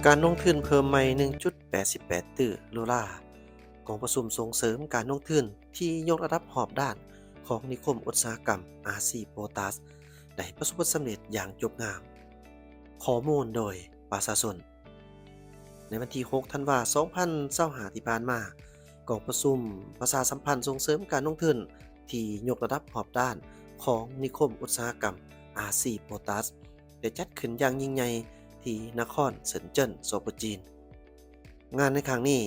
ການລົງທຶນເພີ່ມໃໝ່ໜຶ່ງຈຸດແປດສິບແປດຕື້ໂດລາ. ກອງປະຊຸມສົ່ງເສີມການລົງທຶນທີ່ຍົກລະດັບຮອບດ້ານຂອງນິຄົມອຸດສາຫະກຳ ອາຊີ ໂປຕາສ ໄດ້ປະສົບຜົນສຳເລັດຢ່າງຈົບງາມ. ຂໍ້ມູນໂດຍປະຊາຊົນ. ໃນວັນທີຫົກ ທັນວາ ສອງພັນຊາວຫ້າ ທີ່ຜ່ານມາ, ກອງປະຊຸມປະຊາສຳພັນສົ່ງເສີມການລົງທຶນທີ່ຍົກລະດັບຮອບດ້ານຂອງນິຄົມອຸດສາຫະກຳ ອາຊີ ໂປຕາສ ໄດ້ຈັດຂຶ້ນຢ່າງຍິ່ງໃຫຍ່ທີ່ນະຄອນເຊິນເຈິນ ສປ ຈີນ. ງານໃນຄັ້ງນີ້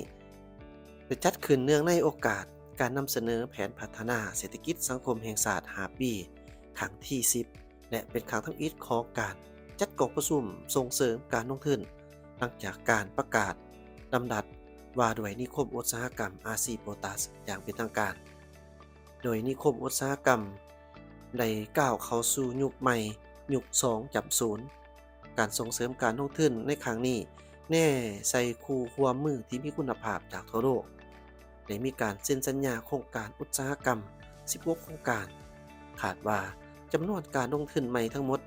ໄດ້ຈັດຂຶ້ນເນື່ອງໃນໂອກາດການນຳສະເໜີແຜນພັດທະນາເສດຖະກິດສັງຄົມແຫ່ງຊາດຫ້າປີ ຄັ້ງທີສິບ ແລະ ເປັນຄັ້ງທຳອິດຂອງການຈັດກອງປະຊຸມສົ່ງເສີມການລົງທຶນ ຫຼັງຈາກການປະກາດດຳລັດວ່າດ້ວຍນິຄົມອຸດສາຫະກຳ ອາຊີ ໂປຕາສ ຢ່າງເປັນທາງການ. ໂດຍນິຄົມອຸດສາຫະກຳໄດ້ກ້າວເຂົ້າສູ່ຍຸກໃໝ່, ຍຸກສອງຈຳສູນ. ການສົ່ງເສີມການລົງທຶນໃນຄັ້ງນີ້ແນໃສ່ຄູ່ຮ່ວມມືທີ່ມີຄຸນນະພາບຈາກທົ່ວໂລກ. ໄດ້ມີການເຊັນສັນຍາໂຄງການອຸດສາຫະກຳສິບຫົກໂຄງການ. ຄາດວ່າຈຳນວນການລົງທຶນໃໝ່ທັງໝົດ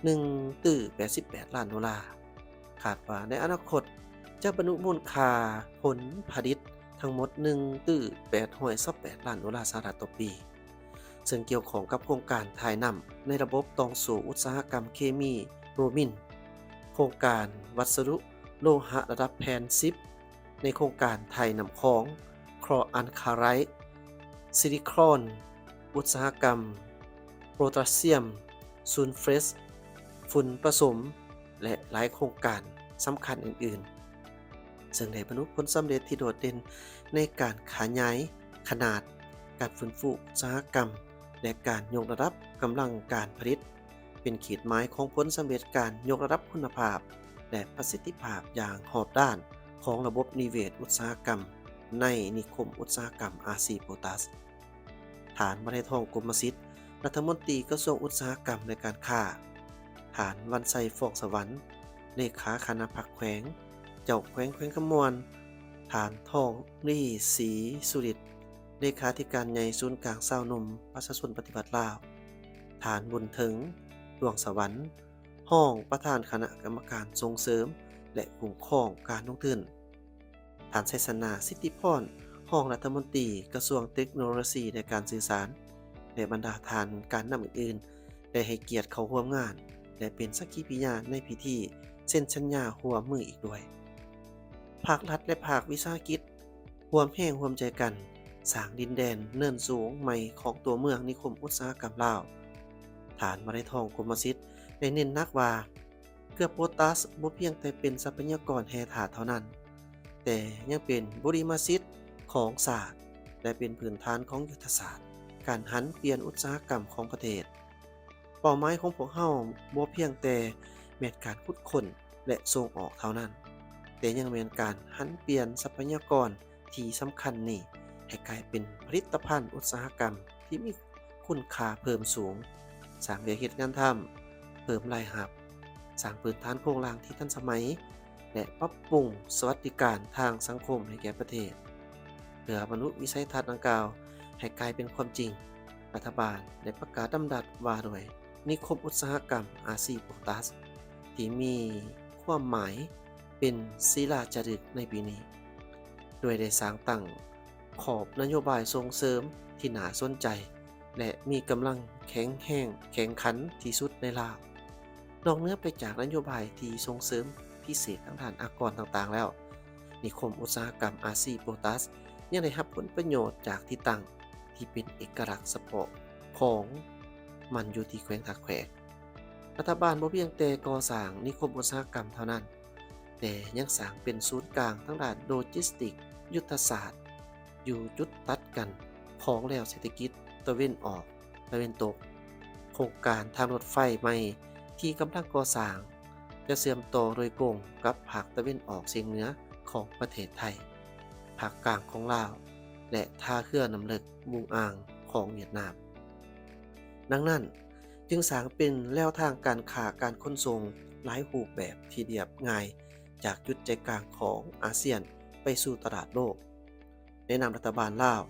ໜຶ່ງຕື້ແປດສິບແປດລ້ານໂດລາ. ຄາດວ່າໃນອະນາຄົດຈະບັນລຸມູນຄ່າຜົນຜະລິດທັງໝົດໜຶ່ງຕື້ແປດຮ້ອຍຊາວແປດລ້ານໂດລາສະຫະລັດຕໍ່ປີ, ເຊິ່ງກ່ຽວຂ້ອງກັບໂຄງການຖ່າຍນ້ຳໃນລະບົບຕ່ອງໂສ້ອຸດສາຫະກຳເຄມີບຣູມິນ, ໂຄງການວັດສະດຸໂລຫະລະດັບແຜ່ນສິບ ໃນໂຄງການຖ່າຍນ້ຳຂອງ ຄລໍອັນຄາໄຣ, ຊິລິຄອນ, ອຸດສາຫະກຳໂປຕາສຽມ, ຊູນເຟຣຊ, ຝຸ່ນປະສົມ ແລະ ຫຼາຍໂຄງການສຳຄັນອື່ນໆ, ເຊິ່ງໄດ້ບັນລຸຜົນສຳເລັດທີ່ໂດດເດັ່ນໃນການຂະຫຍາຍຂະໜາດ, ການຟື້ນຟູອຸດສາຫະກຳ ແລະ ການຍົກລະດັບກຳລັງການຜະລິດ, ເປັນຂີດໝາຍຂອງຜົນສຳເລັດການຍົກລະດັບຄຸນນະພາບ ແລະ ປະສິດທິພາບຢ່າງຮອບດ້ານຂອງລະບົບນິເວດອຸດສາຫະກຳໃນນິຄົມອຸດສາຫະກຳ ອາຊີ ໂປຕາສ. ທ່ານ ວະໄລທອງ ກົມມະສິດ, ລັດຖະມົນຕີກະຊວງອຸດສາຫະກຳ ແລະ ການຄ້າ, ທ່ານ ວັນໄຊ ຟອງສະຫວັນ, ເລຂາຄະນະພັກແຂວງ, ເຈົ້າແຂວງແຂວງຄຳມ່ວນ, ທ່ານ ທອງລີ ສີສຸລິດ, ເລຂາທິການໃຫຍ່ສູນກາງຊາວໜຸ່ມປະຊາຊົນປະຕິວັດລາວ, ທ່ານ ບຸນເຖິງ ດວງສະຫວັນ, ຮອງປະທານຄະນະກຳມະການສົ່ງເສີມ ແລະ ຄຸ້ມຄອງການລົງທຶນ, ທ່ານ ໄຊຊະນາ ສິດທິພອນ, ຮອງລັດຖະມົນຕີກະຊວງເຕັກໂນໂລຊີ ແລະ ການສື່ສານ ແລະ ບັນດາທ່ານການນຳອື່ນໆ ໄດ້ໃຫ້ກຽດເຂົ້າຮ່ວມງານ ແລະ ເປັນສັກຂີພິຍານໃນພິທີເຊັນສັນຍາຮ່ວມມືອີກດ້ວຍ. ພາກລັດ ແລະ ພາກວິສາຫະກິດ ຮ່ວມແຮງຮ່ວມໃຈກັນ ສ້າງດິນແດນເນີນສູງໃໝ່ຂອງຕົວເມືອງນິຄົມອຸດສາຫະກຳລາວ. ທ່ານ ວະໄລທອງ ກົມມະສິດ ໄດ້ເນັ້ນໜັກວ່າ ເກືອໂປຕາສບໍ່ພຽງແຕ່ເປັນຊັບພະຍາກອນແຮ່ທາດເທົ່ານັ້ນ, ແຕ່ຍັງເປັນບຸລິມະສິດຂອງຊາດ ແລະ ເປັນພື້ນຖານຂອງຍຸດທະສາດການຫັນປ່ຽນອຸດສາຫະກຳຂອງປະເທດ. ເປົ້າໝາຍຂອງພວກເຮົາບໍ່ພຽງແຕ່ແມ່ນການຂຸດຄົ້ນ ແລະ ສົ່ງອອກເທົ່ານັ້ນ, ແຕ່ຍັງແມ່ນການຫັນປ່ຽນຊັບພະຍາກອນທີ່ສຳຄັນນີ້ໃຫ້ກາຍເປັນຜະລິດຕະພັນອຸດສາຫະກຳທີ່ມີຄຸນຄ່າເພີ່ມສູງ, ສ້າງວຽກເຮັດງານທຳ, ເພີ່ມລາຍຮັບ, ສ້າງພື້ນຖານໂຄງລ່າງທີ່ທັນສະໄໝ ແລະ ປັບປຸງສະຫວັດດີການທາງສັງຄົມໃຫ້ແກ່ປະເທດ. ເພື່ອບັນລຸວິໄສທັດດັ່ງກ່າວໃຫ້ກາຍເປັນຄວາມຈິງ, ລັດຖະບານໄດ້ປະກາດດຳລັດວ່າດ້ວຍນິຄົມອຸດສາຫະກຳອາຊີ ໂປຕາສ ທີ່ມີຄວາມໝາຍເປັນສີລາຈາລຶກໃນປີນີ້, ໂດຍໄດ້ສ້າງຕັ້ງຂອບນະໂຍບາຍສົ່ງເສີມທີ່ໜ້າສົນໃຈ ແລະ ມີກຳລັງແຂງແຮງແຂງຂັນທີ່ສຸດໃນລາວ. ນອກເໜືອໄປຈາກນະໂຍບາຍທີ່ສົ່ງເສີມພິເສດທາງດ້ານອາກອນຕ່າງໆແລ້ວ, ນິຄົມອຸດສາຫະກຳອາຊີ ໂປຕາສ ຍັງໄດ້ຮັບຜົນປະໂຫຍດຈາກທີ່ຕັ້ງທີ່ເປັນເອກະລັກສະເພາະຂອງມັນຢູ່ທີ່ແຂວງທ່າແຂກ. ລັດຖະບານບໍ່ພຽງແຕ່ກໍ່ສ້າງນິຄົມອຸດສາຫະກຳເທົ່ານັ້ນ, ແຕ່ຍັງສ້າງເປັນສູນກາງທາງດ້ານໂລຈິສຕິກຍຸດທະສາດ ຢູ່ຈຸດຕັດກັນຂອງແລວເສດຖະກິດຕາເວັນອອກ ຕາເວັນຕົກ. ໂຄງການທາງລົດໄຟໃໝ່ທີ່ກຳລັງກໍ່ສ້າງ ຈະເຊື່ອມຕໍ່ໂດຍກົງກັບພາກຕາເວັນອອກສຽງເໜືອຂອງປະເທດໄທ, ພາກກາງຂອງລາວ ແລະ ທ່າເຮືອນ້ຳເລິກວຸງອ່າງຂອງຫວຽດນາມ. ດັ່ງນັ້ນ, ຈຶ່ງສ້າງເປັນແລວທາງການຄ້າການຂົນສົ່ງຫຼາຍຮູບແບບທີ່ລຽບງ່າຍ ຈາກຈຸດໃຈກາງຂອງອາຊຽນໄປສູ່ຕະຫຼາດໂລກ. ໃນນາມລັດຖະບານລາວ,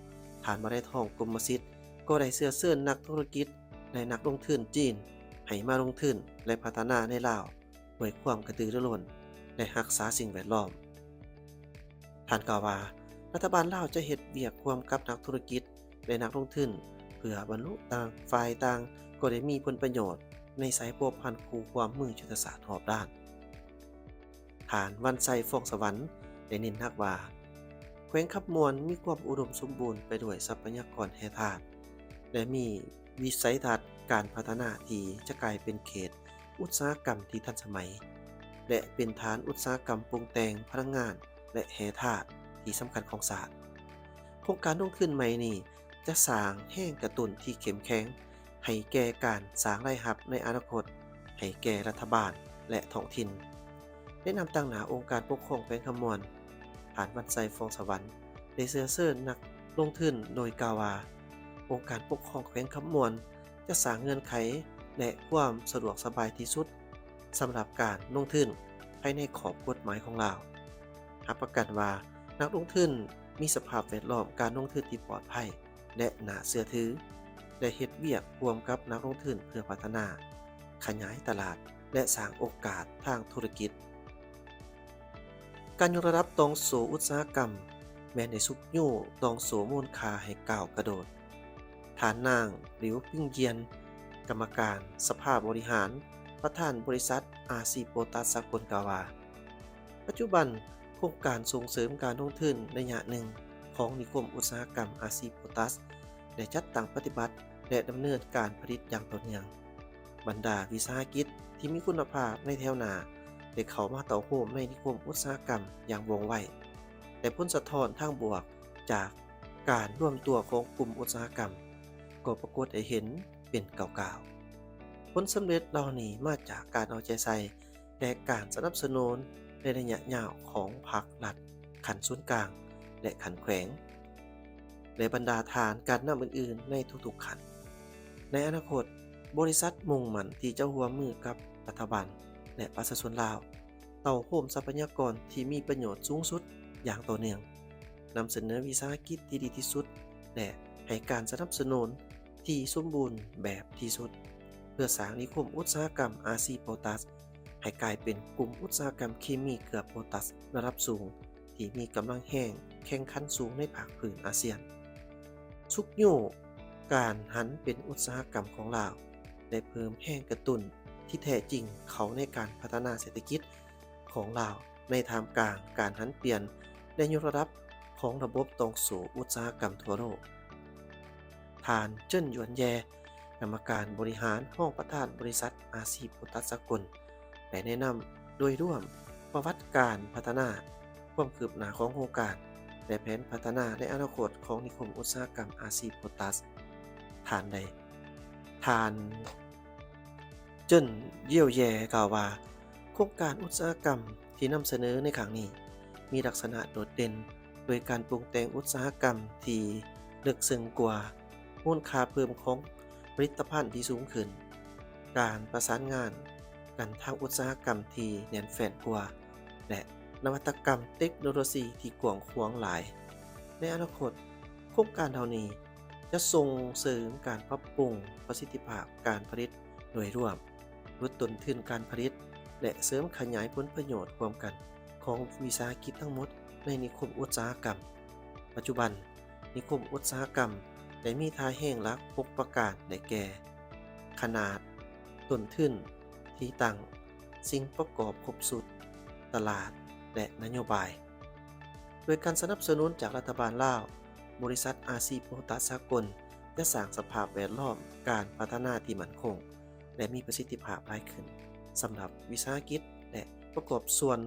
ທ່ານ ວະໄລທອງ ກົມມະສິດ ກໍໄດ້ເຊື້ອເຊີນນັກທຸລະກິດ ແລະ ນັກລົງທຶນຈີນໃຫ້ມາລົງທຶນ ແລະ ພັດທະນາໃນລາວດ້ວຍຄວາມກະຕືລືລົ້ນ. ແລະ ຮັກສາສິ່ງແວດລ້ອມ. ທ່ານກ່າວວ່າ ລັດຖະບານລາວຈະເຮັດວຽກຮ່ວມກັບນັກທຸລະກິດ ແລະ ນັກລົງທຶນ ເພື່ອບັນລຸຕ່າງ ຝ່າຍຕ່າງກໍໄດ້ມີຜົນປະໂຫຍດໃນສາຍພົວພັນຄູ່ຮ່ວມມືຍຸດທະສາດຮອບດ້ານ. ທ່ານ ວັນໄຊ ຟອງສະຫວັນ ໄດ້ເນັ້ນໜັກວ່າ ແຂວງຄຳມ່ວນມີຄວາມອຸດົມສົມບູນໄປດ້ວຍຊັບພະຍາກອນແຮ່ທາດ ແລະ ມີວິໄສທັດການພັດທະນາທີ່ຈະກາຍເປັນເຂດອຸດສາຫະກຳທີ່ທັນສະໄໝ ແລະ ເປັນຖານອຸດສາຫະກຳປຸງແຕ່ງພະລັງງານ ແລະ ແຮ່ທາດທີ່ສຳຄັນຂອງຊາດ. ໂຄງການລົງທຶນໃໝ່ນີ້ຈະສ້າງແຮງກະຕຸ້ນທີ່ເຂັ້ມແຂງໃຫ້ແກ່ການສ້າງລາຍຮັບໃນອະນາຄົດໃຫ້ແກ່ລັດຖະບານ ແລະ ທ້ອງຖິ່ນ. ໃນນາມຕາງໜ້າອົງການປົກຄອງແຂວງຄຳມ່ວນ, ທ່ານ ວັນໄຊ ຟອງສະຫວັນ ໄດ້ເຊື້ອເຊີນນັກລົງທຶນໂດຍກ່າວວ່າ ອົງການປົກຄອງແຂວງຄຳມ່ວນຈະສ້າງເງື່ອນໄຂ ແລະ ຄວາມສະດວກສະບາຍທີ່ສຸດສຳລັບການລົງທຶນພາຍໃນຂອບກົດໝາຍຂອງລາວ, ຮັບປະກັນວ່ານັກລົງທຶນມີສະພາບແວດລ້ອມການລົງທຶນທີ່ປອດໄພ ແລະ ໜ້າເຊື່ອຖື ແລະ ເຮັດວຽກຮ່ວມກັບນັກລົງທຶນເພື່ອພັດທະນາ, ຂະຫຍາຍຕະຫຼາດ ແລະ ສ້າງໂອກາດທາງທຸລະກິດ. ການຍົກລະດັບຕ່ອງໂສ້ອຸດສາຫະກຳ ແມ່ນໄດ້ຊຸກຍູ້ຕ່ອງໂສ້ມູນຄ່າໃຫ້ກ້າວກະໂດດ. ທ່ານນາງ ຫຼິວ ປິງຢຽນ ກຳມະການສະພາບໍລິຫານ ປະທານບໍລິສັດ ອາຊີ ໂປຕາສ ສາກົນ ກ່າວວ່າ ປັດຈຸບັນ ໂຄງການສົ່ງເສີມການລົງທຶນໄລຍະໜຶ່ງຂອງນິຄົມອຸດສາຫະກຳ ອາຊີ ໂປຕາສ ໄດ້ຈັດຕັ້ງປະຕິບັດ ແລະ ດຳເນີນການຜະລິດຢ່າງຕໍ່ເນື່ອງ. ບັນດາວິສາຫະກິດທີ່ມີຄຸນນະພາບໃນແຖວໜ້າໄດ້ເຂົ້າມາເຕົ້າໂຮມໃນນິຄົມອຸດສາຫະກຳຢ່າງວ່ອງໄວ ແລະ ຜົນສະທ້ອນທາງບວກຈາກການລວມຕົວຂອງກຸ່ມອຸດສາຫະກຳກໍປາກົດໃຫ້ເຫັນເປັນກ້າວໆ. ຜົນສຳເລັດເຫຼົ່ານີ້ມາຈາກການເອົາໃຈໃສ່ ແລະ ການສະໜັບສະໜູນໃນໄລຍະຍາວຂອງພາກລັດຂັ້ນສູນກາງ ແລະ ຂັ້ນແຂວງ ແລະ ບັນດາທ່ານການນຳອື່ນໆໃນທຸກໆຂັ້ນ. ໃນອະນາຄົດ, ບໍລິສັດມຸ່ງໝັ້ນທີ່ຈະຮ່ວມມືກັບລັດຖະບານ ແລະ ປະຊາຊົນລາວ ເຕົ້າໂຮມຊັບພະຍາກອນທີ່ມີປະໂຫຍດສູງສຸດຢ່າງຕໍ່ເນື່ອງ, ນຳສະເໜີວິສາຫະກິດທີ່ດີທີ່ສຸດ ແລະ ໃຫ້ການສະໜັບສະໜູນທີ່ສົມບູນແບບທີ່ສຸດ ເພື່ອສ້າງນິຄົມອຸດສາຫະກຳ ອາຊີ ໂປຕາສ ໃຫ້ກາຍເປັນກຸ່ມອຸດສາຫະກຳເຄມີເກືອໂປຕາສລະດັບສູງ ທີ່ມີກຳລັງແຮງແຂ່ງຂັນສູງໃນພາກພື້ນອາຊຽນ, ຊຸກຍູ້ການຫັນເປັນອຸດສາຫະກຳຂອງລາວ ແລະ ເພີ່ມແຮງກະຕຸ້ນທີ່ແທ້ຈິງເຂົ້າໃນການພັດທະນາເສດຖະກິດຂອງລາວ ໃນທ່າມກາງການຫັນປ່ຽນ ແລະ ຍົກລະດັບຂອງລະບົບຕ່ອງໂສ້ອຸດສາຫະກຳທົ່ວໂລກ. ທ່ານ ເຈິນ ຢວນແຢ ກຳມະການບໍລິຫານ ຮອງປະທານບໍລິສັດ ອາຊີ ໂປຕາສ ສາກົນ ໄດ້ແນະນຳໂດຍລວມປະຫວັດການພັດທະນາ, ຄວາມຄືບໜ້າຂອງໂຄງການ ແລະ ແຜນພັດທະນາໃນອະນາຄົດຂອງນິຄົມອຸດສາຫະກຳ ອາຊີ ໂປຕາສ. ທ່ານໃດ ທ່ານ ເຈິນ ຢຽວແຢ ກ່າວວ່າ ໂຄງການອຸດສາຫະກຳທີ່ນຳສະເໜີໃນຄັ້ງນີ້ ມີລັກສະນະໂດດເດັ່ນ ໂດຍການປຸງແຕ່ງອຸດສາຫະກຳທີ່ເລິກເຊິ່ງກວ່າ, ມູນຄ່າເພີ່ມຂອງຜະລິດຕະພັນທີ່ສູງຂຶ້ນ, ການປະສານງານກັນທາງອຸດສາຫະກຳທີ່ແໜ້ນແຟ້ນກວ່າ ແລະ ນະວັດຕະກຳເຕັກໂນໂລຊີທີ່ກວ້າງຂວາງຫຼາຍ. ໃນອະນາຄົດ, ໂຄງການເຫຼົ່ານີ້ຈະສົ່ງເສີມການປັບປຸງປະສິດທິພາບການຜະລິດໂດຍລວມ, ຫຼຸດຕົ້ນທຶນການຜະລິດ ແລະ ເສີມຂະຫຍາຍຜົນປະໂຫຍດຮ່ວມກັນຂອງວິສາຫະກິດທັງໝົດໃນນິຄົມອຸດສາຫະກຳ. ປັດຈຸບັນ, ນິຄົມອຸດສາຫະກຳໄດ້ມີທ່າແຮງຫຼັກຫົກປະການ ໄດ້ແກ່ ຂະໜາດ, ຕົ້ນທຶນ, ທີ່ຕັ້ງ, ສິ່ງປະກອບຄົບຊຸດ, ຕະຫຼາດ ແລະ ນະໂຍບາຍ. ໂດຍການສະໜັບສະໜູນຈາກລັດຖະບານລາວ, ບໍລິສັດ ອາຊີ ໂປຕາສ ສາກົນ ຈະສ້າງສະພາບແວດລ້ອມການພັດທະນາທີ່ໝັ້ນຄົງ ແລະ ມີປະສິດທິພາບຫຼາຍຂຶ້ນ ສຳລັບວິສາຫະກິດ ແລະ ປະກອບສ່ວນ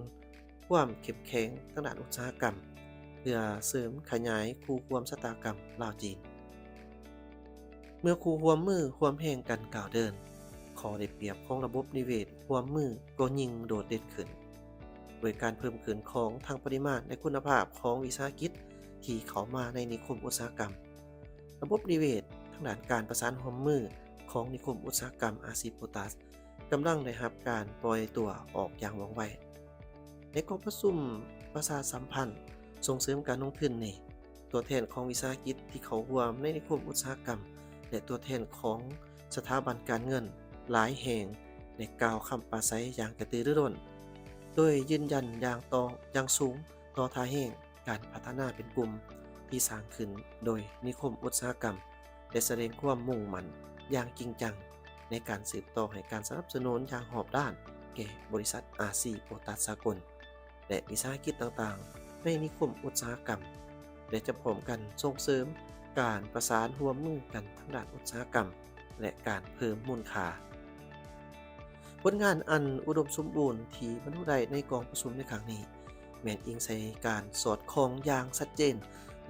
ຄວາມເຂັ້ມແຂງທາງດ້ານອຸດສາຫະກຳ ເພື່ອເສີມຂະຫຍາຍຄູ່ຮ່ວມຊະຕາກຳລາວ-ຈີນ. ເມື່ອຄູ່ຮ່ວມມືຮ່ວມແຮງກັນກ້າວເດີນ, ຂໍ້ໄດ້ປຽບຂອງລະບົບນິເວດຮ່ວມມືກໍຍິ່ງໂດດເດັ່ນຂຶ້ນ. ໂດຍການເພີ່ມຂຶ້ນຂອງທັງປະລິມານ ແລະ ຄຸນນະພາບຂອງວິສາຫະກິດທີ່ເຂົ້າມາໃນນິຄົມອຸດສາຫະກຳ, ລະບົບນິເວດທາງດ້ານການປະສານຮ່ວມມືຂອງນິຄົມອຸດສາຫະກຳ ອາຊີ ໂປຕາສ ກຳລັງໄດ້ຮັບການປ່ອຍຕົວອອກຢ່າງວ່ອງໄວ. ໃນກອງປະຊຸມປະຊາສຳພັນສົ່ງເສີມການລົງທຶນນີ້, ຕົວແທນຂອງວິສາຫະກິດທີ່ເຂົ້າຮ່ວມໃນນິຄົມອຸດສາຫະກຳ ແລະ ຕົວແທນຂອງສະຖາບັນການເງິນຫຼາຍແຫ່ງໄດ້ກ່າວຄຳປາໄສຢ່າງກະຕືລືລົ້ນ, ໂດຍຢືນຢັນຢ່າງຕໍ່ ຢ່າງສູງຕໍ່ທ່າແຮງການພັດທະນາເປັນກຸ່ມທີ່ສ້າງຂຶ້ນໂດຍນິຄົມອຸດສາຫະກຳ ແລະ ສະແດງຄວາມມຸ່ງໝັ້ນຢ່າງຈິງຈັງ ໃນການສືບຕໍ່ໃຫ້ການສະໜັບສະໜູນຢ່າງຮອບດ້ານແກ່ບໍລິສັດ ອາຊີ ໂປຕາສ ສາກົນ ແລະ ວິສາຫະກິດຕ່າງໆ ໃນນິຄົມອຸດສາຫະກຳ ແລະ ຈະພ້ອມກັນສົ່ງເສີມການປະສານຮ່ວມມືກັນທາງດ້ານອຸດສາຫະກຳ ແລະ ການເພີ່ມມູນຄ່າ. ຜົນງານອັນອຸດົມສົມບູນທີ່ບັນລຸໄດ້ໃນກອງປະຊຸມໃນຄັ້ງນີ້ ແມ່ນອີງໃສ່ການສອດຄ່ອງຢ່າງຊັດເຈນ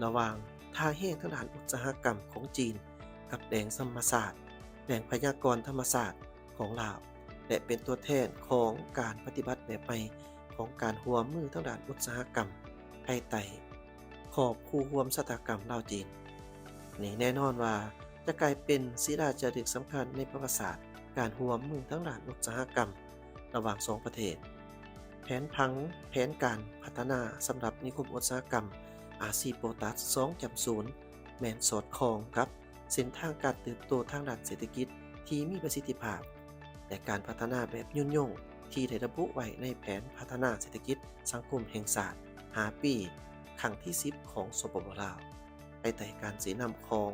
ລະຫວ່າງທ່າແຮງທາງດ້ານອຸດສາຫະກຳຂອງຈີນ ກັບແຫຼ່ງທຳມະຊາດ, ແຫຼ່ງພະຍາກອນທຳມະຊາດຂອງລາວ ແລະ ເປັນຕົວແທນຂອງການປະຕິບັດແບບໃໝ່ຂອງການຮ່ວມມືທາງດ້ານອຸດສາຫະກຳ ພາຍໃຕ້ຂອບຄູ່ຮ່ວມຊະຕາກຳລາວ-ຈີນ. ນີ້ແນ່ນອນວ່າຈະກາຍເປັນສີລາຈາລຶກສຳຄັນໃນປະຫວັດສາດການຮ່ວມມືທາງດ້ານອຸດສາຫະກຳລະຫວ່າງສອງປະເທດ. ແຜນຜັງ ແຜນການພັດທະນາສຳລັບນິຄົມອຸດສາຫະກຳ ອາຊີ ໂປຕາສ ສອງຈຸດສູນ ແມ່ນສອດຄ່ອງກັບເສັ້ນທາງການເຕີບໂຕທາງດ້ານເສດຖະກິດທີ່ມີປະສິດທິພາບ ແລະ ການພັດທະນາແບບຍືນຍົງທີ່ໄດ້ລະບຸໄວ້ໃນແຜນພັດທະນາເສດຖະກິດສັງຄົມແຫ່ງຊາດຫ້າປີ ຄັ້ງທີສິບ ຂອງ ສປປ ລາວ ພາຍໃຕ້ການຊີ້ນຳຂອງ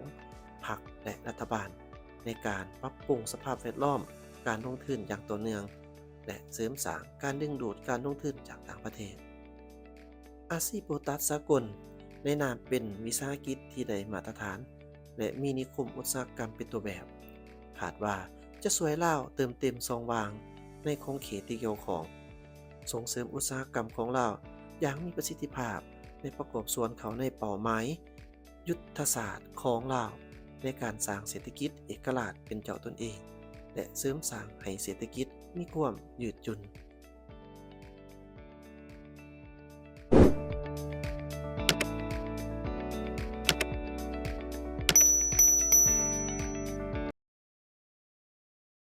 ພັກ ແລະ ລັດຖະບານ ໃນການປັບປຸງສະພາບແວດລ້ອມການລົງທຶນຢ່າງຕໍ່ເນື່ອງ ແລະ ເສີມສ້າງການດຶງດູດການລົງທຶນຈາກຕ່າງປະເທດ. ອາຊີ ໂປຕາສ ສາກົນ ໃນນາມເປັນວິສາຫະກິດທີ່ໄດ້ມາດຕະຖານ ແລະ ມີນິຄົມອຸດສາຫະກຳເປັນຕົວແບບ, ຄາດວ່າຈະຊ່ວຍລາວເຕີມເຕັມຊ່ອງວ່າງໃນຂອບເຂດທີ່ກ່ຽວຂ້ອງ, ສົ່ງເສີມອຸດສາຫະກຳຂອງລາວຢ່າງມີປະສິດທິພາບ ແລະ ປະກອບສ່ວນເຂົ້າໃນເປົ້າໝາຍ ຍຸດທະສາດຂອງລາວໃນການສ້າງເສດຖະກິດເອກະລາດເປັນເຈົ້າຕົນເອງ ແລະ ເສີມສ້າງໃຫ້ເສດຖະກິດມີຄວາມຍືດຫຍຸ່ນ